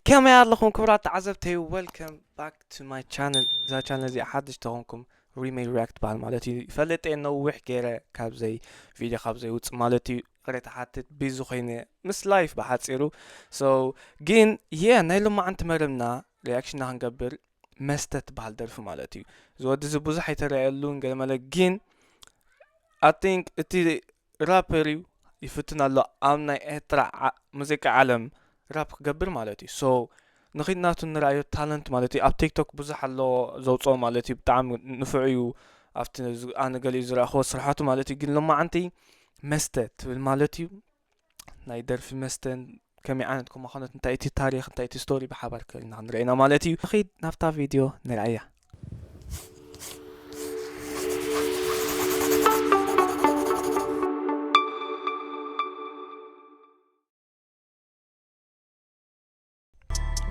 ከመይ ኣለኹም ክቡራት ተዓዘብተይ? Welcome back to my channel። እዛ ቻነል እዚኣ ሓድሽ ተኾንኩም፣ ሪሜድ ሪያክት በሃል ማለት እዩ። ይፈልጥ እየ፣ ነዊሕ ገይረ ካብ ዘይ ቪድዮ ካብ ዘይውፅእ ማለት እዩ። ቅሬታ ሓትት ቢዚ ኮይነ ምስ ላይፍ ብሓፂሩ። So ግን የ ናይ ሎማዓንቲ መርብና ሪያክሽንና ክንገብር መስተ ትበሃል ደርፊ ማለት እዩ። እዚ ወዲ እዚ ብዙሕ ኣይተረኣየሉን ገለ መለ፣ ግን I think እቲ ራፐር እዩ፣ ይፍትን ኣሎ ኣብ ናይ ኤርትራ ዓ- ሙዚቃ ዓለም ራፕ ክገብር ማለት እዩ። So ንኺድ ናቱ ንረኣዮ ታለንት ማለት እዩ። ኣብ ቲክቶክ ብዙሕ ኣሎ ዘውፅኦ ማለት እዩ። ብጣዕሚ ንፉዕ እዩ። ኣብቲ ዝ- ኣነ ገሊኡ ዝረኣኽዎ ስራሓቱ ማለት እዩ። ግን ሎማዓንቲ መስተ ትብል ማለት እዩ። ናይ ደርፊ መስተን ከመይ ዓይነት ኮማኾነት፣ እንታይ እቲ ታሪኽ፣ እንታይ እቲ ስቶሪ ብሓባር ከልና ክንረኢና ማለት እዩ። ንኺድ ናብታ ቪድዮ ንርኣያ።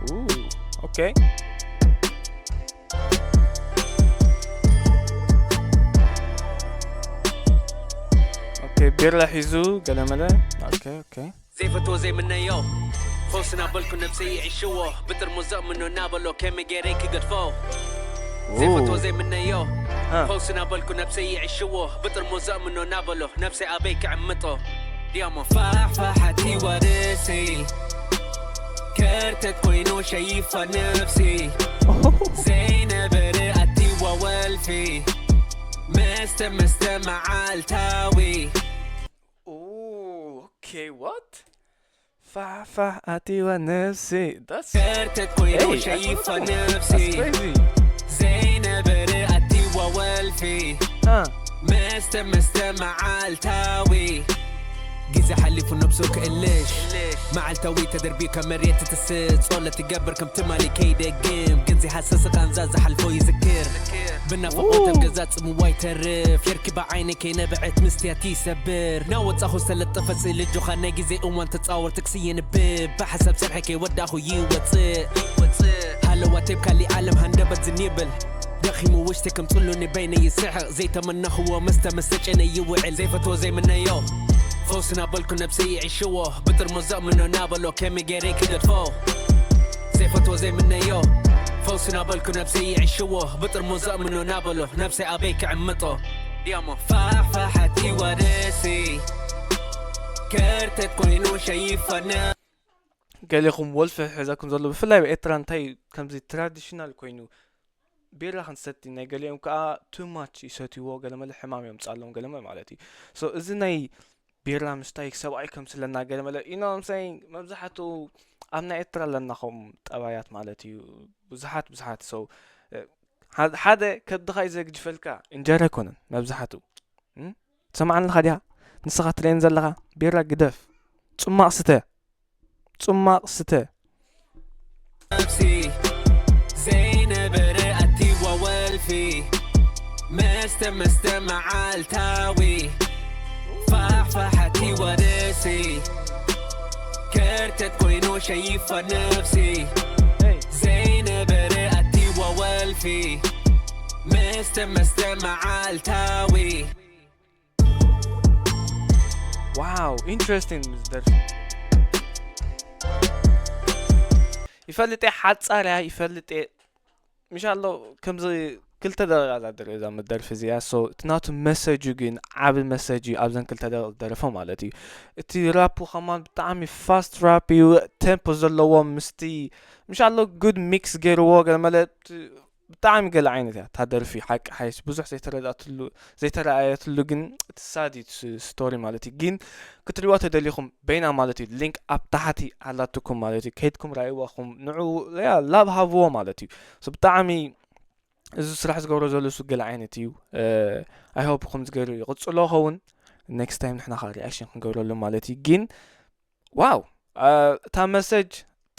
ኡ፣ ኦኬ። ኦኬ፣ ቢራ ሒዙ ገለመለ። ኦኬ፣ ኦኬ። ዘይፈትዎ ዘይምነዮ ፈውሲ ናበልኩ ነብሰይ ይዕሽዎ ብጥርሙዝ ዘእምኖ እናበሎ ከመይ ገይረ ክገድፎ ዘይፈትዎ ዘይምነዮ ፈውሲ ናበልኩ ነብሰይ ይዕሽዎ ብጥርሙዝ ዘእምኖ እናበሎ ነብሰይ ኣበይ ክዕምጦ ዲያሞ ፋሕፋሕ ኣቲዋ ርእሰይ ከርተት ኮይኑ ሸይፋ ነብሲ ዘይነበረ ኣቲዋ ወልፊ መስተ መስተ መዓልታዊ ኦኬ ዋት ፋሕፋሕ ኣቲዋ ነብሲ ከርተት ኮይኑ ሸይፋ ነብሲ ዘይነበረ ኣቲዋ ወልፊ መስተ መስተ መዓልታዊ ግዜ ሓሊፉ ነብሱ ክእልሽ መዓልታዊ ተደርቢዩ ካብ መሬት ትትስእ ጸሎት ይገብር ከም ትማሊ ከይደግም ግን ዘይሃሰስ ቃንዛ ዝሓልፎ ይዝክር ብናፍቆት ኣብ ገዛ ጽምዋ ይተርፍ የርኪባ ዓይነ ከይነበዐት ምስትያት ይሰብር ናወጻኹ ዝተለጠፈ ስእሊ ጆኻ ናይ ግዜ እዋን ተጻወር ትክሲ የንብብ ብሓሳብ ሰርሐ ከይወዳኹ ይወጽእ ሃለዋቴብ ካሊእ ዓለም ሃንደበት ዝን ይብል ደኺሙ ውሽጢ ከም ጽሉኒ በይነ ይስሕቕ ዘይተመነኽዎ መስተ መስተ ጨነ ይውዕል ዘይፈትዎ ዘይምነዮ ፈውሲ ናበልኩ ነብሰይ ይዕሽዎ ብጥርሙዝ ዘእምኖ ናበሎ ከመይ ገይረ ክገድፎ ዘይፈትዎ ዘይምነዮ ፈውሲ ናበልኩ ነብሰይ ይዕሽዎ ብጥርሙዝ ዘእምኖ ናበሎ ነብሰይ ኣበይ ክዕምጦ ዲያሞ ፋሕፋሕ ኣቲዋ ርእሲ ከርተት ኮይኑ ሸይፋ ነብሲ ገሊኹም ወልፊ ሒዘኩም ዘሎ ብፍላይ ኣብ ኤርትራ እንታይ ከምዚ ትራዲሽናል ኮይኑ ቢራ ክንሰቲ ናይ ገሊኦም ከዓ ቱ ማች ይሰትይዎ ገለመለ ሕማም የምፅኣሎም ገለመለ ማለት እዩ so እዚ ናይ ቢራ ምስታይ ሰብኣይ ከምስለና ገለመለ you know what I'm saying መብዛሕትኡ ኣብ ናይ ኤርትራ ኣለና ከምኡ ጠባያት ማለት እዩ ብዙሓት ብዙሓት so ሓደ ከብድኻ እዩ ዘግድፈልካ እንጀራ ኣይኮነን መብዛሕትኡ ትሰምዓኒ ኣለኻ ዲኻ ንስኻ ትርእየኒ ዘለኻ ቢራ ግደፍ ጽማቕ ስተ ጽማቕ ስተ ነብሲ ዘይነበረ ኣቲዋ ወልፊ መስተ መስተ መዓልታዊ ፋሕፋሕ ኣቲዋ ርእሲ ከርተት ኮይኑ ሸይፋ ነብሲ ዘይነበረ ኣቲዋ ወልፊ መስተ መስተ መዓልታዊ ዋው ኢንትረስቲንግ ምስ ደርፊ ይፈልጥ እየ ሓፃር እያ ይፈልጥ እየ ምሻሎ ከምዚ ክልተ ደቂቃ እዛ ደሪኦ እዛ መደርፊ እዚኣ so እቲ ናቱ መሰጅ ግን ዓቢ መሰጅ እዩ ኣብዘን ክልተ ደቂቅ ዝደረፎ ማለት እዩ እቲ ራፑ ከማን ብጣዕሚ ፋስት ራፕ እዩ ቴምፖ ዘለዎ ምስቲ ምሻሎ ጉድ ሚክስ ገይርዎ ገለ መለ ብጣዕሚ ገለ ዓይነት እያ እታ ደርፊ ሓቂ ሓይሽ ብዙሕ ዘይተረዳእትሉ ዘይተረኣየትሉ ግን እቲ ሳድ እዩ እቲ ስቶሪ ማለት እዩ ግን ክትሪእዋ ተደሊኹም በይና ማለት እዩ ሊንክ ኣብ ታሕቲ ኣላትኩም ማለት እዩ ከይድኩም ራእይዋኹም ንዑ ያ ላብ ሃብዎ ማለት እዩ so ብጣዕሚ እዚ ስራሕ ዝገብሮ ዘሎ እሱ ገለ ዓይነት እዩ I hope ከምዚ ገይሩ ይቕፅሎ ኸውን next time ንሕና ከዓ reaction ክንገብረሉ ማለት እዩ ግን ዋው እታ መሰጅ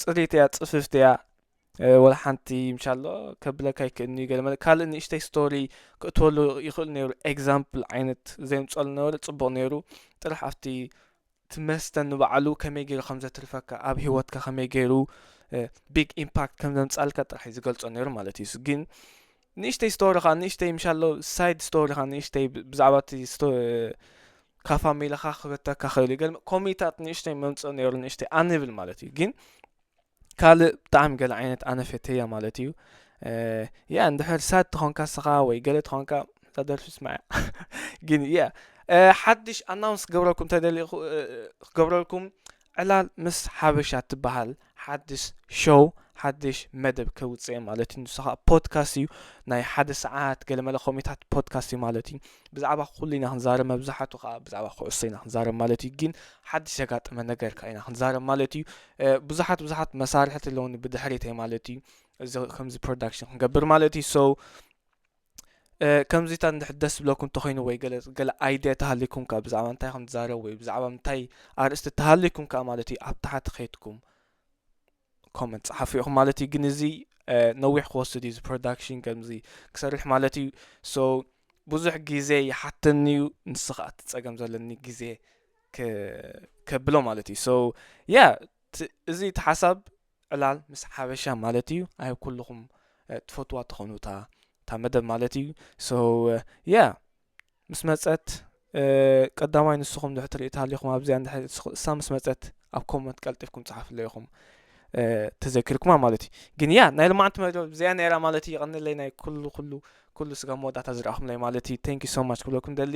ፅሪት እያ ፅፍፍቲ እያ ወላ ሓንቲ ምሻሎ ከብለካ ይክእልኒ ገለ ካልእ ንእሽተይ ስቶሪ ክእትወሉ ይኽእል ነይሩ ኤግዛምፕል ዓይነት ዘምፀሉ ነበረ ፅቡቅ ነይሩ ጥራሕ ኣብቲ ትመስተ ንባዕሉ ከመይ ገይሩ ከም ዘትርፈካ ኣብ ህይወትካ ከመይ ገይሩ ቢግ ኢምፓክት ከም ዘምፃልካ ጥራሕ ዝገልፆ ነይሩ ማለት እዩ ግን ንእሽተይ ስቶሪ ከዓ ንእሽተይ ምሻሎ ሳይድ ስቶሪ ከዓ ንእሽተይ ብዛዕባ እቲ ካብ ፋሚሊኻ ክበተካ ክእል እዩ ገለ ኮሚታት ንእሽተይ መምፅእ ነይሩ ንእሽተይ ኣንብል ማለት እዩ ግን ካልእ ብጣዕሚ ገለ ዓይነት ኣነ ፈተያ ማለት እዩ። ያ እንድሕር ሳድ ትኾንካ ስኻ ወይ ገለ ትኾንካ እዛ ደርፊ ስማዕ። ግን ያ ሓድሽ ኣናውንስ ክገብረልኩም ተደሊ ክገብረልኩም ዕላል ምስ ሓበሻ ትበሃል ሓድሽ ሾው ሓድሽ መደብ ከውፅእ ማለት እዩ። ንሱ ከዓ ፖድካስት እዩ። ናይ ሓደ ሰዓት ገለመለ ኮሜታት ፖድካስት እዩ ማለት እዩ። ብዛዕባ ኩሉ ኢና ክንዛረብ፣ መብዛሕቱ ከዓ ብዛዕባ ኩዕሶ ኢና ክንዛረብ ማለት እዩ። ግን ሓድሽ ዘጋጠመ ነገር ከዓ ኢና ክንዛረብ ማለት እዩ። ብዙሓት ብዙሓት መሳርሕቲ ኣለውኒ ብድሕሪተይ ማለት እዩ። እዚ ከምዚ ፕሮዳክሽን ክንገብር ማለት እዩ። ሶ ከምዚታት እንድሕር ደስ ዝብለኩም እንተኮይኑ ወይ ገለ ገለ ኣይድያ ተሃሊኩም ከዓ ብዛዕባ እንታይ ከም ትዛረብ ወይ ብዛዕባ እንታይ ኣርእስቲ ተሃሊኩም ከዓ ማለት እዩ ኣብ ታሕቲ ከይድኩም ኮመንት ጸሓፉ ኢኹም ማለት እዩ። ግን እዚ ነዊሕ ክወስድ እዩ እዚ ፕሮዳክሽን ከምዚ ክሰርሕ ማለት እዩ። ሶ ብዙሕ ግዜ ይሓተኒ እዩ። ንሱ ከዓ እቲ ጸገም ዘለኒ ግዜ ከብሎ ማለት እዩ። ሶ ያ እዚ እቲ ሓሳብ ዕላል ምስ ሓበሻ ማለት እዩ። ኣይ ኩልኹም ትፈትዋ ትኾኑ እታ መደብ ማለት እዩ። ሶ ያ ምስ መጸት ቀዳማይ ንስኹም ድሕር ትርኢ ተሃሊኹም ኣብዚኣ እሳ ምስ መጸት ኣብ ኮመንት ቀልጢፍኩም ጸሓፍለ ኢኹም ተዘኪርኩማ ማለት እዩ። ግን ያ ናይ ልማዓንቲ መደብ እዚኣ ነይራ ማለት እዩ። ይቐንለይ ናይ ኩሉ ኩሉ ኩሉ ስጋ መወዳእታ ዝረኣኹምለይ ማለት እዩ። Thank you so much ክብለኩም ደሊ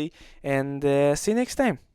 and see you next time።